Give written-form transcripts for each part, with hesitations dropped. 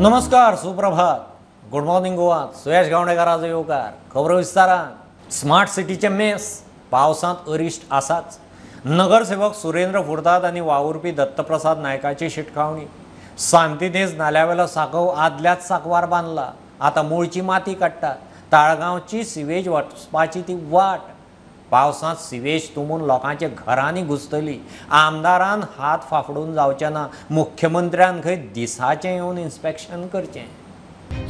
नमस्कार, सुप्रभात, good morning Goa. सुयश गावणेकाराचो येवकार. खबरो विस्तारान. स्मार्ट सिटीचे मेस पावसांत अरिश्ट आसाच. नगरसेवक सुरेंद्र फुर्ताद आनी वावुरपी दत्तप्रसाद नायकाची शिटकावणी. सांतिनेज नाल्यावेलो सांकव आदल्याच सांकवार बांदला, आतां मुळची माती काडटात. ताळगांवची सिवेज वचपाची ती वाट पावसांत सिवेज तुंबून लोकांच्या घरांनी घुसतली. आमदारान हात फाफडून जावचे ना, मुख्यमंत्र्यान खंय दिसाचें येवन इन्स्पेक्शन करचें.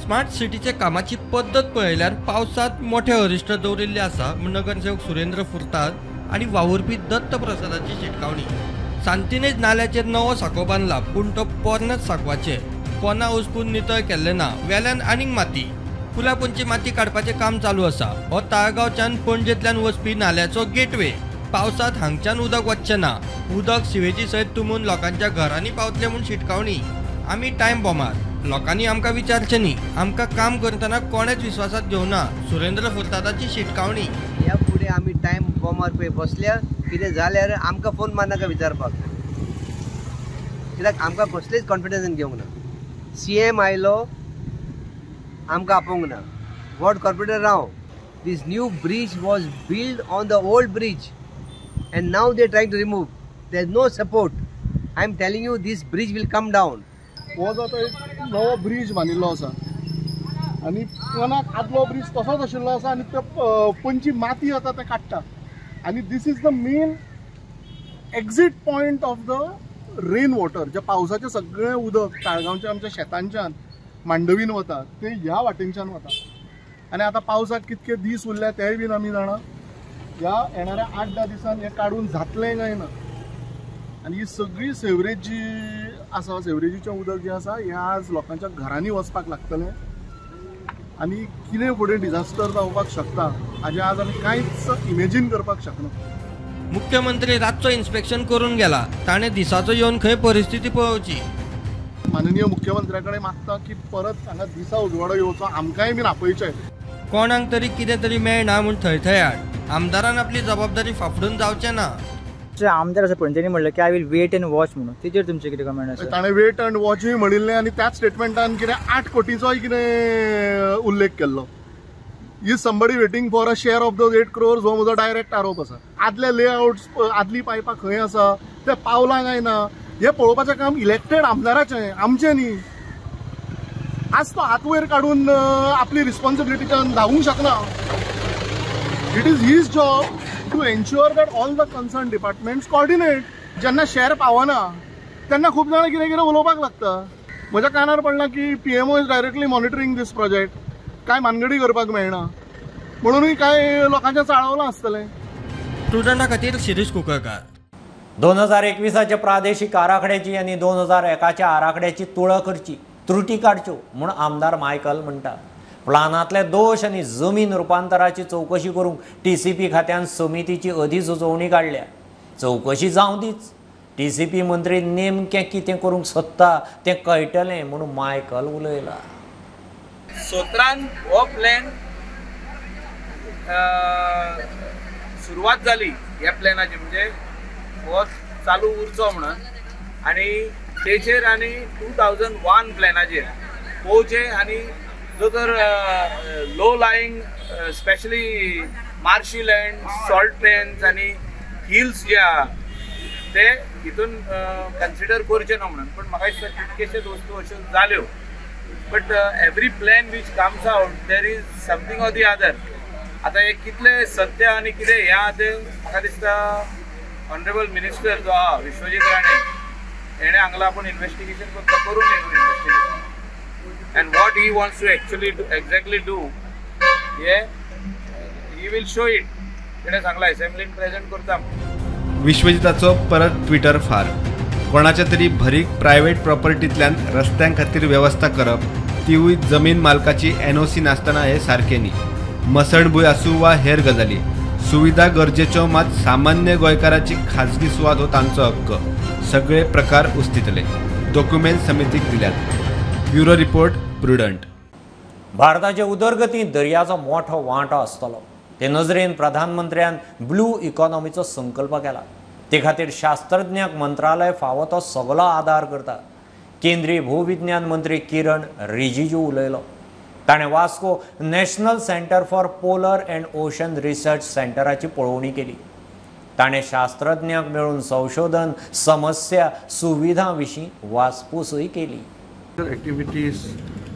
स्मार्ट सिटीच्या कामाची पद्दत पळयल्यार पावसांत मोठे अरिश्ट दवरिल्ले आसा म्हूण नगरसेवक सुरेंद्र फुर्ताद आनी वावुरपी दत्तप्रसादाची शिटकावणी. सांतिनेज नाल्याचेर नवो सांकव बांदला, पूण तो पोरण्याच सांकवाचेर पोना उस्कून नितळ केल्लें ना. वेल्यान आनीक माती, पुलापोंची माती काडपाचें काम चालू आसा. हो ताळगांवच्यान पणजेंतल्यान वचपी नाल्याचो गेटवे. पावसांत हांगच्यान उदक वचचें ना. उदक सिवेजी सयत तुंबून लोकांच्या घरांनी पावतलें म्हूण शिटकावणी. आमी टायम बॉमार, लोकांनी आमकां विचारचें न्ही. आमकां काम करतना कोणेच विस्वासांत घेवना. सुरेंद्र फुर्तादाची शिटकावणी. ह्या फुडें आमी टायम बॉमार पळय बसल्या, कितें जाल्यार आमकां फोन मारनाका विचारपाक, कित्याक आमकां कसलेच कॉन्फिडन्सान घेवंक ना. सी एम आयलो, आमकां आपोवंक ना. वॉर्ड कॉर्पोरेटर राव. This new bridge was build on the old bridge and now they trying to remove. There is no support. I am telling you, this bridge will come down. हो जो आतां एक नवो ब्रीज बांदिल्लो आसा आनी कोणाक आदलो ब्रीज तसोच आशिल्लो आसा आनी ते पणजी माती आतां ते काडटा आनी this is the main exit point of the rain water. जें पावसाचें सगळें उदक ताळगांवच्या आमच्या शेतांच्यान मांडवीन वता ते ह्या वाटेनच्यान वता. आनी आतां पावसाक कितके दीस उरल्या तेय बीन आमी जाणा. ह्या येणाऱ्या 8-10 दिसान हें काडून जातलें काय ना. आनी ही सगळी सेवरेज जी आसा, सेवरेजीचें उदक जें आसा हें आज लोकांच्या घरांनी वचपाक लागतलें आनी कितें फुडें डिजास्टर जावपाक शकता हाजें आज आमी कांयच इमेजीन करपाक शकना. मुख्यमंत्री रातचो इन्स्पेक्शन करून गेला, ताणें दिसाचो येवन खंय परिस्थिती पळोवची. माननीय मुख्यमंत्र्या कडेन मागता की परत हांगा दिसा उजवाडो येवचो, आमकांय बीन आपयचें. कोणाक तरी कितें तरी मेळना म्हूण थयथयाट. आमदारान आपली जबाबदारी फाफडून जावचें ना. आमदार आसा पळय, तेणी म्हणलें की I will wait and watch म्हणून, तेजेर तुमचें कितें कमेंट आसा? ताणें वेट अँड वॉचूय म्हणिल्लें आनी त्याच स्टेटमेंटान कितें 8 कोटीचोय कितें उल्लेख केल्लो. Is somebody waiting for a share of those 8 crores हो म्हजो डायरेक्ट आरोप आसा. आदले लेआउट्स, आदली पायपां खंय आसा, ते पावलां काय ना, हें पळोवपाचें काम इलेक्टेड आमदाराचें, आमचें न्ही. आज तो हात वयर काडून आपली रिस्पॉन्सिबिलिटीच्यान धांवूंक शकना. It is his job to ensure that all the concern departments coordinate. जेन्ना शेअर पावना तेन्ना खूब जाणां कितें कितें उलोवपाक लागता. म्हज्या कानार पडलां की PMO is directly monitoring this project. कांय मानगडी करपाक मेळना म्हणूनय कांय लोकांचें चाळवलां आसतलें. स्टुडंटा खातीर शिरीष कुंकळकार. 2021 प्रादेशीक आराखड्याची आनी 2001 आराखड्याची तुळा करची, त्रुटी काडच्यो म्हूण आमदार मायकल म्हणटा. प्लानांतले दोश आनी जमीन रुपांतराची चवकशी करूंक TCP खात्यान समितीची अधिसुचोवणी काडल्या. चवकशी जावं दीच. TCP मंत्री नेमकें कितें करूंक सोदता तें कळटलें म्हूण मायकल उलयला. 17 हो प्लॅन सुरवात जाली ह्या प्लॅनाची, म्हणजे हो चालू उरचो म्हणून, आनी तेचेर आनी 2001 प्लॅनाचेर पळोवचें. आनी जो तर low lying specially marshy land, salt plains आनी हिल्स जे आहा ते हितून कन्सिडर करचे ना म्हणून. पूण म्हाका दिसता कितकेशेच वस्तू अश्यो जाल्यो. But every plan which comes out there is something or the other. आतां हें कितलें सत्य आनी कितें हें आहा तें म्हाका दिसता ऑनरेबल मिनिस्टर जो आहा विश्वजीत राणे हेणें हांगला आपूण इन्वेस्टिगेशन करता, करून investigation and what he wants to actually exactly do hey he will show it. तेणें सांगलां असेंब्लीन प्रेजेंट करता. विश्वजिताचो परत ट्विटर फार. कोणाच्या तरी भरीक प्रायव्हेट प्रॉपर्टींतल्यान रस्त्यां खातीर वेवस्था करप, तिवूय जमीन मालकाची NOC नासतना हें सारकें न्ही. मसणभूंय आसूं वा हेर गजाली, सुविधा गरजेच्यो, मात सामान्य गोंयकाराची खाजगी सुवात हो तांचो हक्क. सगळे प्रकार उस्तितले. डॉक्युमेंट समितीक दिल्यात. Bureau report, Prudent. भारताचे उदरगतींत दर्याचो मोठो वांटो आसतलो ते नजरेन प्रधानमंत्र्यान ब्लू इकॉनॉमीचो संकल्प केला. ते खातीर शास्त्रज्ञांक मंत्रालय फावो तो सगलो आदार करता. केंद्रीय भूविज्ञान मंत्री किरण रिजिजू उलयलो. ताणें Vasco national centre for polar and ocean research सेंटराची पळोवणी केली. ताणें शास्त्रज्ञांक मेळून संशोधन समस्या सुविधां विशीं वासपूसय केली. Activities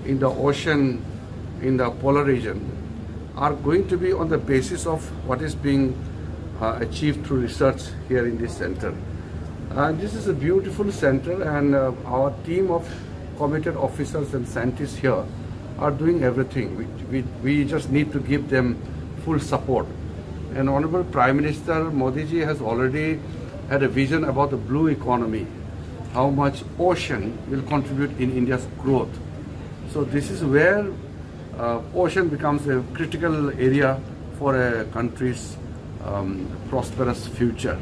in the ocean in the polar region are going to be on the basis of what is being achieved through research here in this center. This is a beautiful center, and our team of committed officers and scientists here are doing everything. We just need to give them full support. And Honorable Prime Minister Modi ji has already had a vision about the blue economy, how much ocean will contribute in India's growth. So this is where ocean becomes a critical area for a country's prosperous future.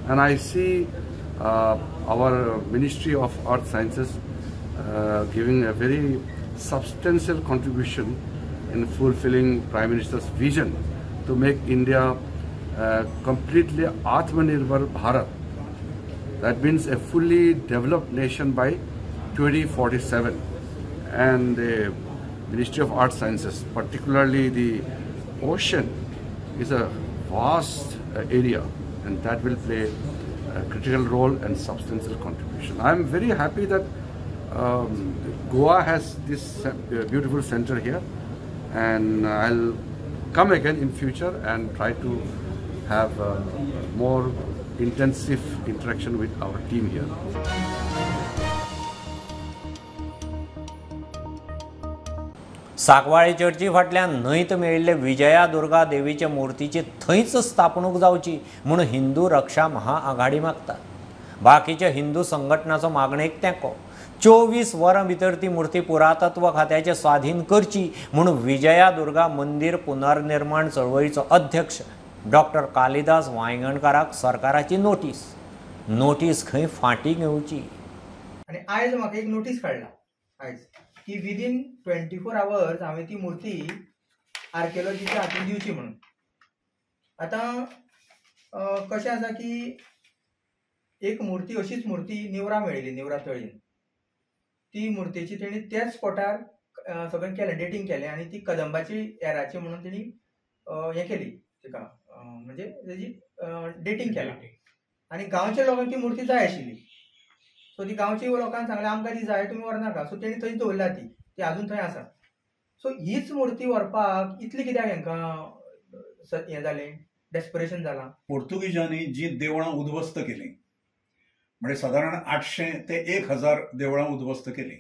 And I see our Ministry of Earth Sciences giving a very substantial contribution in fulfilling Prime Minister's vision to make India completely Atmanirbhar Bharat. That means a fully developed nation by 2047. And the Ministry of Earth Sciences, particularly the ocean, is a vast area, and that will play a critical role and substantial contribution. I am very happy that Goa has this beautiful center here, and I'll come again in future and try to have more intensive interaction with our team here. Sancoale चर्ची फाटल्यान न्हंयत मेळिल्ले विजया दुर्गा देवीचे मूर्तीची थंयच स्थापणूक जावची म्हूण हिंदू रक्षा महाआघाडी मागता. बाकीच्या हिंदू संघटनाचो मागणेक तेंको. 24 वरां भितर ती मूर्ती पुरातत्व खात्याचे स्वाधीन करची म्हूण विजया दुर्गा मंदिर पुनर्निर्माण चळवळीचो अध्यक्ष डॉक्टर कालिदास वायंगणकाराक सरकाराची नोटीस. नोटीस खंय फाटी घेवची. आनी आयज म्हाका एक नोटीस काडला आयज की विदीन 24 आवर्स हांवें ती मूर्ती आर्किओलॉजीच्या हातून दिवची म्हणून. आतां कशें आसा की एक मूर्ती अशीच मूर्ती निवरा मेळिल्ली, निवरा तळीन. ती मूर्तीची तेणी त्याच स्पॉटार सगळें केलें, डेटींग केलें आनी ती कदंबाची एराची म्हणून तेणी हें केली तिका, म्हणजे तेजी डेटींग केलां. आनी गांवच्या लोकांक ती मूर्ती जाय आशिल्ली. सो ती गांवची लोकांक सांगलें आमकां ती जाय, तुमी व्हरनाका. सो तेणी थंय दवरला ती, ती आजून थंय आसा. सो हीच मूर्ती व्हरपाक इतली कित्याक हेंकां हें जालें, डेस्परेशन जालां. पोर्तुगीजांनी जी देवळां उद्ध्वस्त केलीं, म्हणजे सादारण 800 ते 1000 देवळां उद्ध्वस्त केलीं.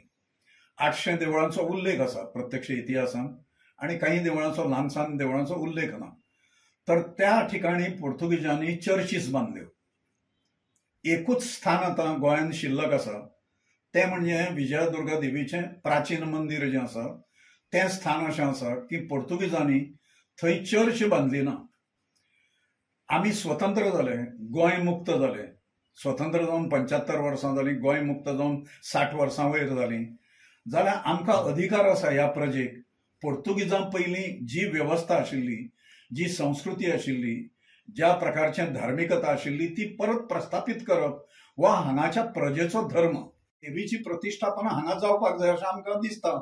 800 देवळांचो उल्लेख आसा प्रत्यक्ष इतिहासान, आनी काही देवळांचो, ल्हान सान देवळांचो उल्लेख ना. तर त्या ठिकाणी पोर्तुगीजांनी चर्चीस बांदल्यो. एकूच स्थान आतां गोंयांत शिल्लक आसा तें म्हणजे विजयादुर्गा देवीचें प्राचीन मंदीर जें आसा तें स्थान अशें आसा की पोर्तुगीजांनी थंय चर्च बांदली ना. आमी स्वतंत्र जाले, गोंय मुक्त जालें. स्वतंत्र जावन 75 वर्सां जालीं, गोंय मुक्त जावन 60 वर्सां वयर जालीं. जाल्यार आमकां अधिकार आसा ह्या प्रजेक. पोर्तुगीजां पयलीं जी वेवस्था आशिल्ली, जी संस्कृती आशिल्ली, ज्या प्रकारचें धार्मिकता आशिल्ली ती परत प्रस्थापीत करप वा हांगाच्या प्रजेचो धर्म, देवीची प्रतिश्ठापना हांगा जावपाक जाय अशें आमकां दिसता.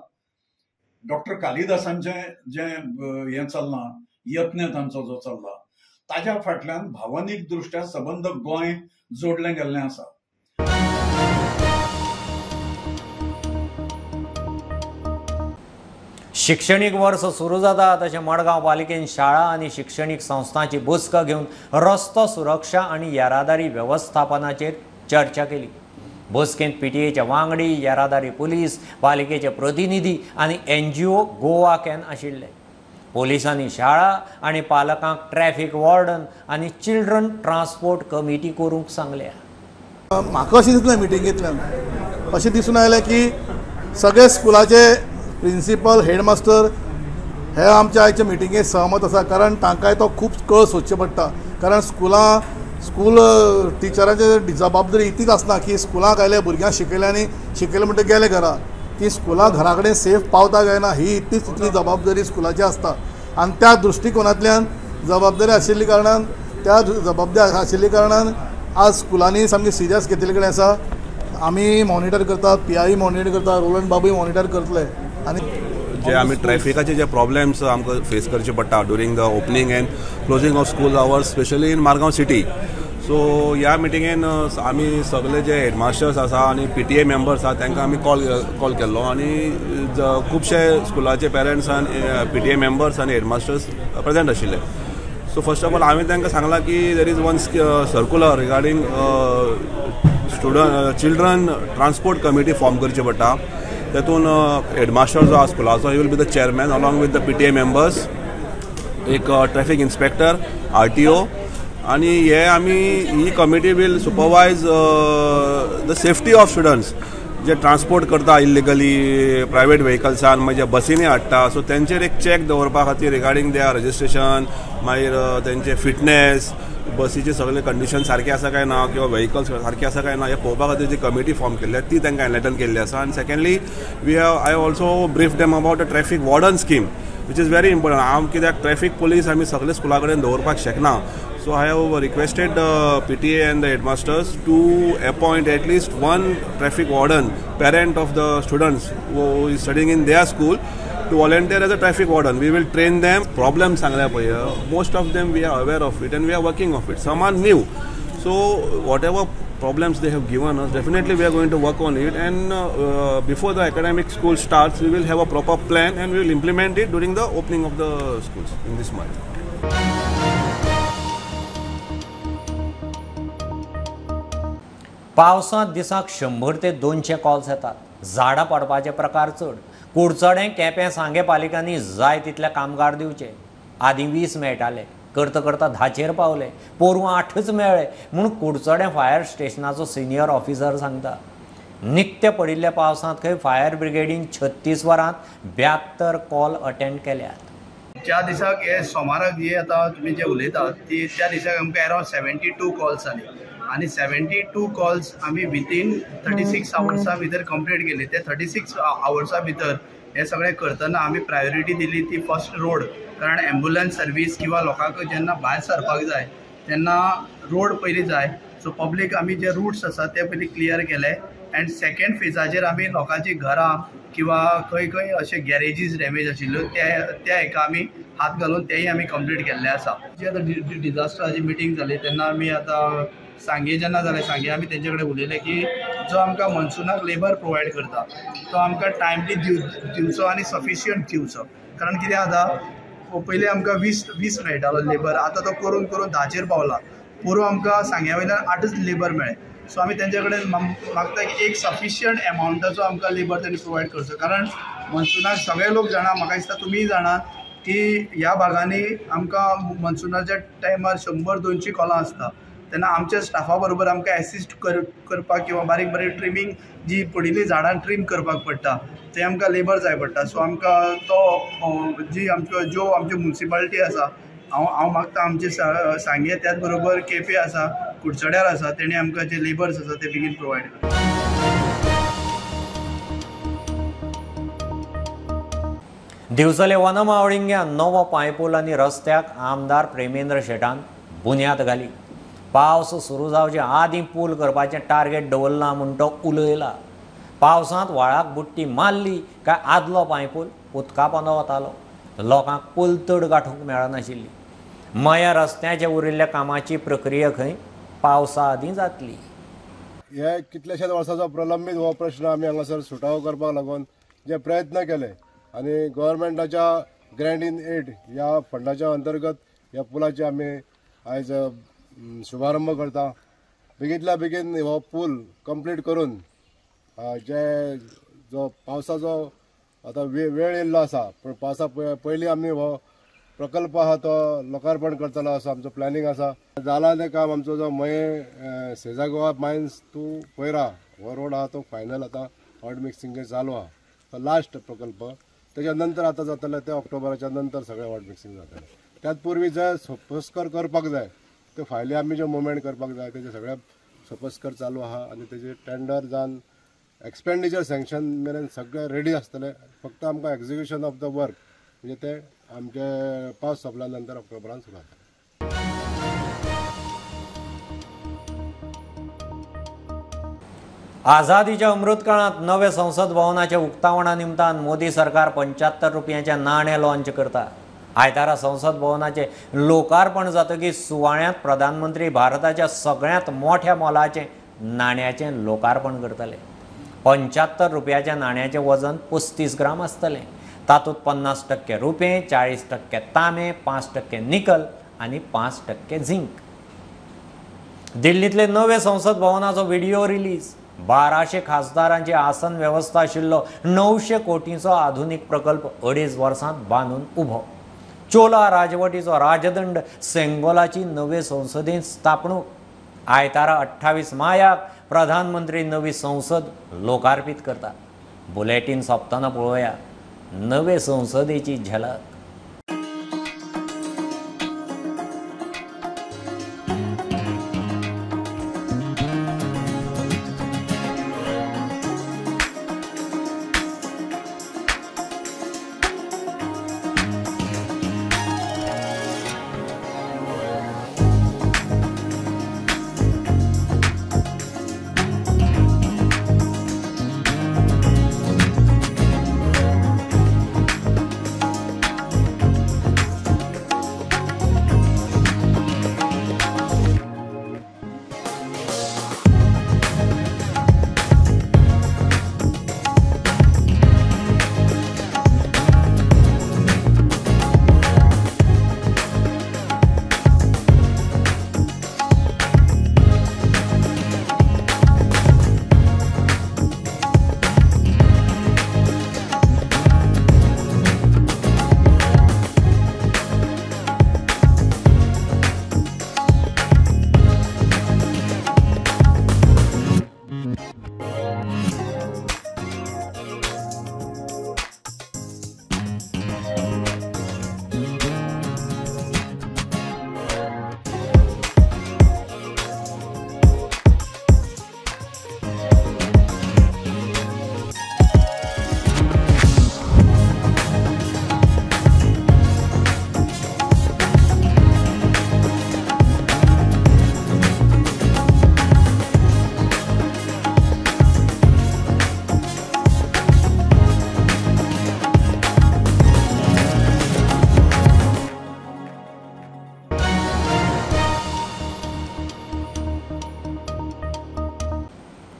डॉक्टर कालिदासांचें जें हें चल्लां, यत्न तांचो जो चल्ला, ताज्या फाटल्यान भावनीक दृश्ट्या सबंद गोंय जोडलें गेल्लें आसा. शिक्षणीक वर्स सुरू जाता तशें मडगांव पालिकेन शाळा आनी शिक्षणीक संस्थांची बसका घेवन रस्तो सुरक्षा आनी येरादारी वेवस्थापनाचेर चर्चा केली. बसकेंत पीटीएचे वांगडी, येरादारी पुलीस, पालिकेचे प्रतिनिधी आनी एनजीओ गोवा can आशिल्ले. पोलिसांनी शाळा आनी पालकांक ट्रॅफिक वॉर्डन आनी चिल्ड्रन ट्रान्सपोर्ट कमिटी करूंक सांगल्या. म्हाका अशें दिसलें मिटिंगेंतल्यान अशें दिसून आयलें की सगळे स्कुलाचे प्रिंसिपल, हेडमास्टर हे आमच्या आयच्या मिटिंगेक सहमत आसा, कारण तांकांय तो खूब कळ सोदचें पडटा. कारण स्कुलां स्कूल टिचरांचे जबाबदारी इतलीच आसना की स्कुलाक आयले भुरग्यांक शिकयले आनी शिकयले म्हणटकीर गेले घरा. ती स्कुलां घरा कडेन सेफ पावता काय ना ही इतलीच इतली जबाबदारी स्कुलाची आसता. आनी त्या दृश्टिकोनांतल्यान जबाबदारी आशिल्ली कारणान त्या जबाबदारी आशिल्ली कारणान आज स्कुलांनी सामकी सिरियस घेतिल्ले कडेन आसा. आमी मॉनिटर करतात, PI monitor करता, रोलंड बाबूय मॉनिटर करतले. आनी जे आमी ट्रॅफिकाचे जे प्रॉब्लेम्स आमकां फेस करचे पडटा during the opening and closing of school hours, specially in Margao city. So ह्या मिटिंगेन आमी सगळे जे हेडमास्टर्स आसा आनी PTA members आसा तांकां आमी कॉल केल्लो आनी खुबशे स्कुलाचे पेरंट्स आनी PTA members आनी हेडमास्टर्स प्रेजेंट आशिल्ले. सो फर्स्ट ऑफ ऑल हांवें तांकां सांगलां की there is one circular regarding student children transport committee form करची पडटा. तातूंत हेडमास्टर जो आसा स्कुलाचो he will be the chairman along with the PTA members, एक ट्रॅफिक इन्स्पेक्टर, RTO, आनी हे आमी ही committee will supervise the safety of students J transport करता इल्लिगली प्रायवेट व्हेकल्सान, मागीर बसींनी हाडटा, सो तेंचेर एक चॅक दवरपा खातीर रिगार्डींग there registration, मागीर तेंचे फिटनेस, बसीचे सगळे कंडिशन सारके आसा काय ना किंवा व्हेकल्स सारके आसा काय ना हे पळोवपा खातीर जी कमिटी फॉर्म केल्ली आसा ती तांकां एनलायटन केल्ली आसा. आनी secondly we have I also brief them about the traffic warden scheme which is very important. हांव कित्याक ट्रॅफिक पुलीस आमी सगळे स्कुला कडेन दवरपाक शकना. So I have requested the PTA and the headmasters to appoint at least one traffic warden, parent of the students who is studying in their school, to volunteer as a traffic warden. We will train them. Problems सांगल्या पळय, most of them we are aware of it and we are working of it. Some are new. So whatever problems they have given us, definitely we are going to work on it, and before the academic school starts, we will have a proper plan and we will implement it during the opening of the schools in this month. पावसांत दिसाक 100 ते 200 calls येतात. झाडां पडपाचे प्रकार चड. कुडचडें, केपें, सांगें पालिकांनी जाय तितले कामगार दिवचे. आदीं 20 मेळटाले, करता करता 10चेर पावले, पोरूं 8च मेळ्ळे म्हूण कुडचडें फायर स्टेशनाचो सिनियर ऑफिसर सांगता. निकते पडिल्ल्या पावसांत खंय फायर ब्रिगेडीन 36 वरांत 72 कॉल अटेंड केल्यात. ज्या दिसाक हे सोमाराक जे आतां तुमी जे उलयतात ती त्या दिसाक आमकां अरावंड 72 कॉल्स जाली आनी 72 कॉल्स आमी विथीन 36 आवर्सा भितर कंप्लीट केले. ते 36 आवर्सा भितर हे सगळें करतना आमी प्रायोरिटी दिली ती फर्स्ट रोड, कारण एम्बुलन्स सर्वीस किंवा लोकांक जेन्ना भायर सरपाक जाय तेन्ना रोड पयलीं जाय. सो पब्लीक आमी जे रुट्स आसा ते पयलीं क्लियर केले एंड सेकेंड फेजाचेर आमी लोकांची घरां किंवा खंय खंय अशे गॅरेजीस डॅमेज आशिल्ल्यो त्या हेका आमी हात घालून तेय आमी कंप्लीट केल्ले आसा. जी आतां डिजास्टराची मिटींग जाली तेन्ना आमी आतां सांगे जेन्ना जालें सांगे आमी तेंचे कडेन उलयले की जो आमकां मनसुनाक लेबर प्रोवायड करता तो आमकां टायमली दिवचो आनी सफिशियंट दिवचो. कारण कितें जाता, पयलीं आमकां 20 मेळटालो लेबर, आतां तो करून करून 10चेर पावला. पोरूं आमकां सांग्या वयल्यान 8च लेबर मेळ्ळे. सो आमी तेंचे कडेन मागता की एक सफिशियंट एमावंटाचो आमकां लेबर तेणी प्रोवायड करचो, कारण मनसुनाक सगळे लोक जाणा, म्हाका दिसता तुमीय जाणा की ह्या भागांनी आमकां मनसुनाच्या टायमार 100-200 कॉलां आसता. तेन्ना आमच्या स्टाफा बरोबर आमकां एसिस्ट करपाक किंवा बारीक बारीक ट्रिमींग जी पडिल्ली झाडां ट्रीम करपाक पडटा ते आमकां लेबर जाय पडटा. सो आमकां तो जी आमच्यो ज्यो आमच्यो मुन्सिपालिटी आसा, हांव मागता आमचे सांगे त्याच बरोबर केपें आसा, कुडचड्यार आसा, तेणी आमकां जे लेबर्स आसा ते बेगीन प्रोवायड करता. दिवचले वनमावळिंग्या नवो पांयपूल आनी रस्त्याक आमदार प्रेमेंद्र शेटान बुन्याद घाली. पावस सुरू जावचे आदीं पूल करपाचें टार्गेट दवरलां म्हूण तो उलयला. पावसांत व्हाळाक बुडटी मारली काय आदलो पांयपूल उदका पोंदा वतालो. लोकांक पलतड गांठूंक मेळनाशिल्ली. मया रस्त्याचे उरिल्ल्या कामाची प्रक्रिया खंय पावसा आदीं जातली. हे कितल्याशाच वर्सांचो प्रलंबीत हो प्रश्न आमी हांगासर सुटावो करपाक लागून जे प्रयत्न केले आनी गव्हर्मेंटाच्या ग्रँट इन एड ह्या फंडाच्या अंतर्गत ह्या पुलाची आमी आयज शुभारंभ करता. बेगीतल्या बेगीन हो पूल कंप्लीट करून जे जो पावसाचो आतां वेळ येयल्लो आसा, पूण पावसा पयलीं आमी हो प्रकल्प आहा तो लोकार्पण करतलो असो आमचो प्लॅनिंग आसा. जाला तें काम आमचो जो मये सेजा गोवा मायन्स टू पयरा हो रोड आहा तो फायनल आतां हॉट मिक्सिंग चालू आहा, तो लास्ट प्रकल्प. तेच्या नंतर आतां जातलें ते ऑक्टोबराच्या नंतर सगळें हॉट मिक्सिंग जातलें. त्याच पूर्वी जे सोपस्कर करपाक जाय त्यो फायली आमी ज्यो मुवमेंट करपाक जाय तेजे सगळे सोपस्कर चालू आहा आनी तेजे टेंडर जावन एक्सपेंडिचर सँक्शन मेरेन सगळें रेडी आसतलें. फक्त आमकां एक्जिक्युशन ऑफ the work म्हणजे ते आमचे पावस सोंपल्या नंतर ऑक्टोबरान सुरू जातलें. आझादीच्या अमृतकाळांत नवे संसद भवनाच्या उक्तावणा निमतान मोदी सरकार 75 रुपयांचे नाणें लॉन्च करता. आयतारा संसद भवनाचे लोकार्पण जातकीर सुवाळ्यांत प्रधानमंत्री भारताच्या सगळ्यांत मोठ्या मोलाचें नाण्याचें लोकार्पण करतले. 75 रुपयाच्या नाण्याचें वजन 35 ग्राम आसतलें. तातूंत 50% रुपें, 40% तांबें, 5% निकल आनी 5% झिंक. दिल्लींतले नवे संसद भवनाचो व्हिडिओ रिलीज. 1200 खासदारांची आसन वेवस्था आशिल्लो 900 कोटींचो आधुनीक प्रकल्प 2.5 वर्सांत बांदून उबो. चोला राजवटीचो राजदंड सेंगोलाची नवे संसदेंत स्थापणूक. आयतारा 28 मायाक प्रधानमंत्री नवी संसद लोकार्पीत करता. बुलेटीन सोंपतना पळोवया नवे संसदेची झलक.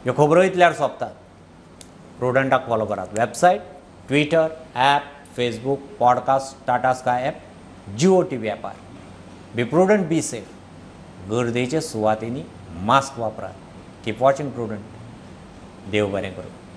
ह्यो खबरो इतल्यार सोंपतात. प्रुडंटाक फॉलो करात. Website, Twitter, app, Facebook, podcast, Tata Sky app, Jio TV ॲपार. Be prudent, be safe. गर्देच्या सुवातींनी मास्क वापरात. Keep watching Prudent. देव बरें करूं.